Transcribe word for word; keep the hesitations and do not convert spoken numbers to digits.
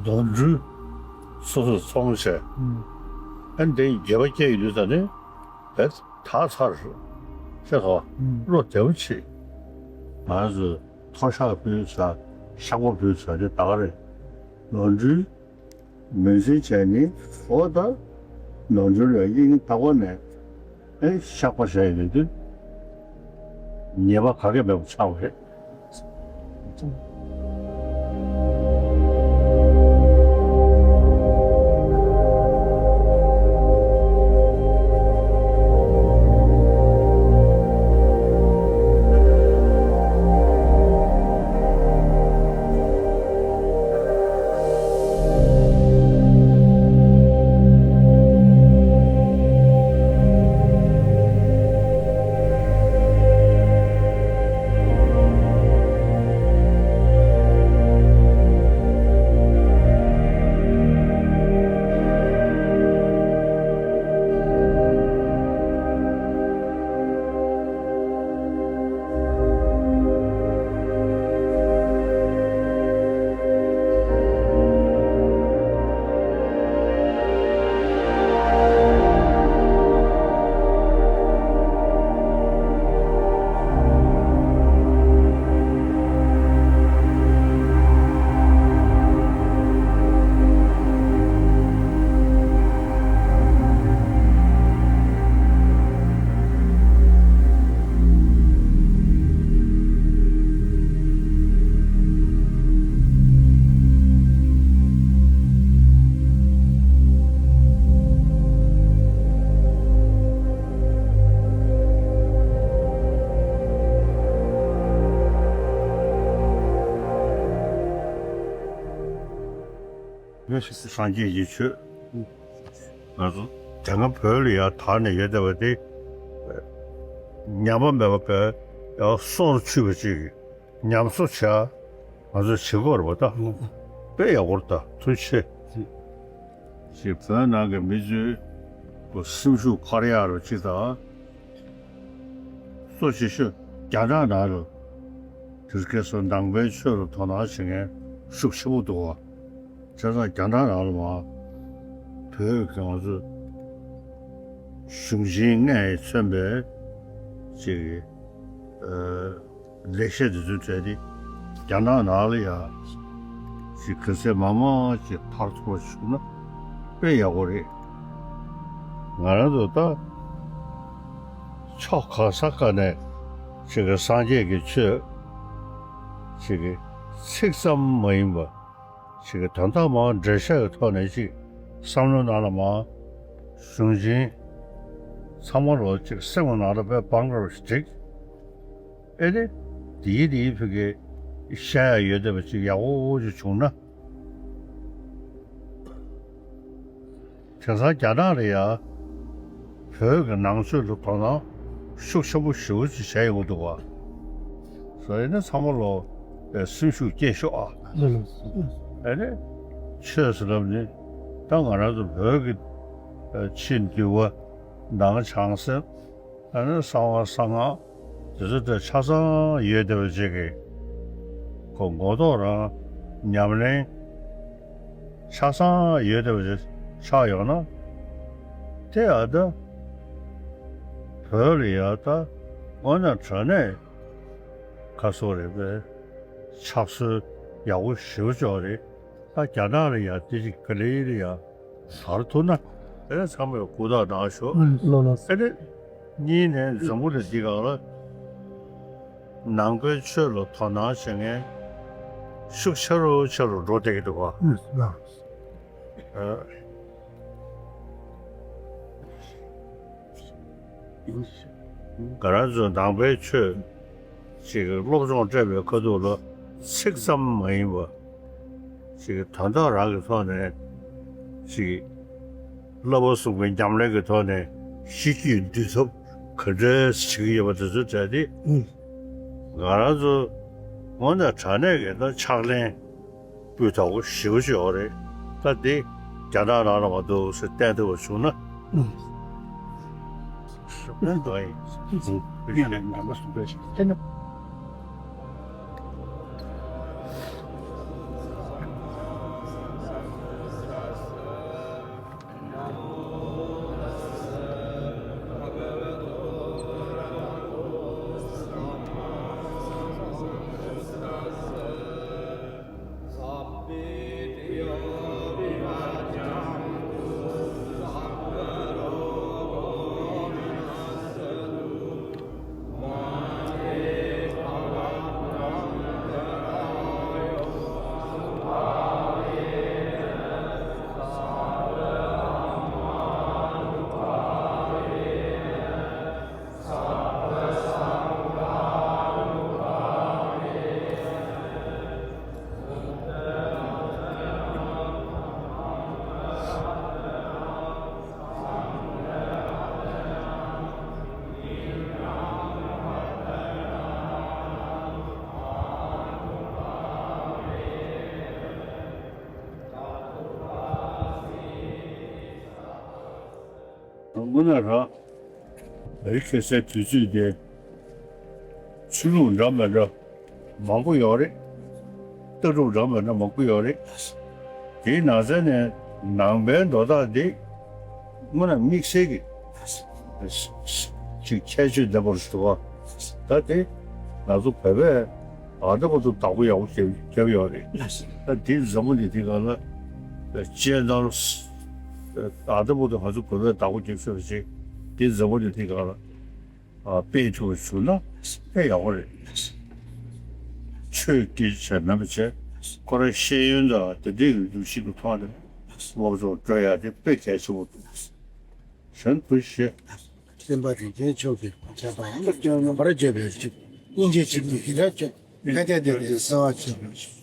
ནོར་འཁྲུལ་སོ་སོས་ཚོང་བྱས། ཨ་ནི་དེ་རྒྱལ་བ་སྐྱེ་ཡི་དུས་ད་ནི་བས་དག་ཚར་ཤེས་སོ། བློ་བདེ་པོ་བྱེད། ང་ཚོས་མཐོལ་བཤགས་ཕུལ་ས་བཤགས་པ་ཕུལ་ས་དེ་ད་ག་རེད། ནོར་འཁྲུལ་ངོས་འཛིན་བྱས་ནི་འོ་ད་ནོར་འཁྲུལ་ལ་དབྱིངས་དག་པ་ནས་ཨེ་བཤགས་པ་བྱས་ཡོད་དུས་ཉེས་པ་ག་གེ་མེད་པ་ཆགས་པ་རེད། སངས་རྒྱས་ཀྱི་ཆོས། ང་ཚོ་དེ་སྔ་བོད་ལ་ཡར་དར་ནས་ཡོད་བསྡད་པ་དེ། ཉམས་པ་མེད་པ་བས་ཡང་སྲོག་ལ་ཆུད་པ་ཅིག་ཉམས་གསོ་བྱ། ང་ཚོས་བྱེད་དགོས་རེད་པ་ད། དཔེ་ཡག་པོ་རེད་ད། ཐུགས་རྗེ་ཆེ། ཅིག་བོད་ནང་གི་མི་ཚོའི་སེམས་ཤུགས་འཕར་ཡག་རུ་ཅིག་དང་། གཙོ་ཆེ་ཤོས་རྒྱ་ནག་ནང་ལ་དེ་སྐད་སོགས་ནང་པའི་ཆོས་ལ་དོ་སྣང་བྱེད་མཁན་ཤུགས་ཆེན་པོ་འདུག་བ། བྱས་ཙང་རྒྱ་ནག་ནང་ལ་མ་བོད་ཀྱི་ང་ཚོ་གཞུང་ཆེན་ལྔས་མཚོན་པའི་ཅིག་ཨ། ལེགས་བཤད་འདི་ཚོའི་གྲས་དེ་རྒྱ་ནག་ནང་ལ་ཡང་ཅིག་ག་ཚད་མང་མང་ཅིག་ཕར་ཚུར་བྱུང་ན་དཔེ་ཡག་པོ་རེད། ང་རང་ཚོ་ད་ཕྱོགས་གང་ས་ག་ནས་ཅིག་གི་སངས་རྒྱས་ཀྱི་ཆོས་ཅིག་གི་ཚིག་ཙམ་མ་ཡིན་པ། ཞིག་གི་དོན་དག་མང་འགྲེལ་བཤད་ཀྱི་ཐོག་ནས་ཅིག་བསམ་བློ་ནང་ལ་མང་གཞུང་ཆེན་ཚང་མ་ལོ་ཅིག་སེམས་ཀྱི་ནང་ལ་དཔེ་བང་ར་ཞིག་བསྒྲིགས། ཨེ་ནི་དེའི་དེའི་ཕི་གི་བཤད་ཡ་ཡོད་བསྡད་པ་ཅིག་ཡག་པོ་ཅིག་བྱུང་ན། དེང་སང་རྒྱ་ནག་ལ་ཡ་བོད་ཀྱི་ནང་ཆོས་ལ་དོ་སྣང་ཤུགས་ཆེན་པོ་ཞེ་པོ་ཅིག་བྱས་ཡོང་གི་འདུག་བ། སོ་ཡིན་ན་ཚང་མ་ལོ་སེམས་ཤུགས་སྐྱེད་ཤོག་ཨ། ཨེ་ནི་ཆོས་ཟེར་ལབ་ནི་ད་ང་རང་ཚོ་བོད་ཀྱི་ཕྱི་འདུལ་བ་ནང་བྱང་སེམས། ཨ་ནི་གསང་བ་གསང་སྔགས་དེ་ཚོ་དེ་ཆ་ཚང་ཡོད་བསྡད་པ་ཅིག་གི་ཁོ་མགོ་ཐོག་རང་ཉམས་ལེན་ཆ་ཚང་ཡོད་བསྡད་པ་ཅིག་ཆགས་ཡོང་ན། དེ་ཨ་ད་བོད་ལ་ཡ་ད་དངོས་གནས་དྲང་གནས་ག་སོ་རེད་པས་ཕྱག་སྲོལ་ཡག་པོ་ཞེ་པོ་ཅིག་རེད། ད་རྒྱ་ནག་ལ་ཡ་དེ་ཅིག་ག་ལེ་ལ་ཡ་དར་ཐུབ་ན། ཨེ་ཚང་མས་གུ་དོག་གནང་ཤོག་ཨེ་ནི་གཉིས་ནས་འཛམ་བུ་གླིང་འདི་སྒང་ལ་ནང་པའི་ཆོས་ལ་དོ་སྣང་བྱེད་མཁན་ཤུགས་ཆེ་རུ་ཆེ་རུ་འགྲོ་བསྡད་ཀྱི་འདུག་ག་ཨ། ང་རང་ཚོ་ནང་པའི་ཆོས་ཅིག་སློབ་སྦྱོང་སྤྲད་པའི་ཁ་ཐུག་ལ་ཚིག་ཙམ་མ་ཡིན་པ་ཅིག་དོན་དག་རང་གི་ཐོག་ནས་ཅིག་བསླབ་པ་གསུམ་གྱི་ཉམས་ལེན་གྱི་ཐོག་ནས་གཤིས་རྒྱུད་འདུལ་ཐབས་ག་འདྲས་བྱེད་ཀྱི་ཡོད་པ་དེ་ཚོ་གྲས་དེ་ང་རང་ཚོ་དངོས་གནས་དྲང་གནས་ཀྱི་ད་ཕྱག་ལེན་སྤུས་དག་པོ་ཞེ་པོ་ཅིག་ཡོད་རེད། ད་འདི་རྒྱ་ནག་ནང་ལ་མ་འདུག་ཟེར་བསྟན་ཐུབ་པ་བྱུང་ན། ཨུམ། ཞོགས་པ་འགྲོ་ཡིན། ཨུམ། ངས་ནས་ངན་པ་གསུམ་པའི་ཞིག་བསྟན་ན། དངོས་གནས་རང་། བོད་ཁ་སའི་དུས་ཚོད་དེ། ཆོས་ལུགས་འདྲ་མི་འདྲ་མང་པོ་ཡོད་རེད། ལྟ་གྲུབ་འདྲ་མི་འདྲ་མང་པོ་ཡོད་རེད། དེའི་ནང་ཚན་ནས་ནང་པའི་མདོ་དག་འདི་དངོས་གནས་དམིགས་བསལ་གྱི་ཅིག་ཁྱད་ཆོས་ལྡན་པ་རེད་འདུག་བ། ད་དེ་ང་ཚོ་བོད་པས་ཨ་ད་བར་དུ་བདག་པོ་ཡག་པོ་བརྒྱབ་བརྒྱབ་ཡོད་རེད། ད་དེ་འཛམ་བུ་གླིང་འདི་སྒང་ལ་སྤྱན་ནོར་ཨ་ད་བར་དུ་ང་ཚོ་བོད་པས་བདག་པོ་བརྒྱབ་ཤོར་བ་ཅིག་དེ་འཛམ་བུ་གླིང་འདི་སྒང་ལ། ཨ་སྤེལ་ཐུབ་པ་བྱུང་ན་དཔེ་ཡག་པོ་རེད། ཆོས་སྐད་ཆ་མིན་པ་བྱས་ཁོ་རང་ཤེས་ཡོན་དང་དེ་འདྲའི་གི་འདུ་ཤེས་ཀྱི་ཐོག་ནས་སློབ་སྦྱོང་སྤྲོད་ཡ་དེ་དཔེ་གལ་ཆེན་པོ་འདུག་གཞན་དུ་ཞེས། སེམས་དཔའ་རིན་ཆེན་མཆོག་གིས་བར་ཆད་པའམ་སྐྱོན་བར་བརྗོད་པའི་ཚིག་སྙིང་རྗེ་ཆེན་པོས་ཡི་རང་བསྐྱོད། ཁ་ཏས་བདེ་ལྡན་གསོལ་བ་བྱོན།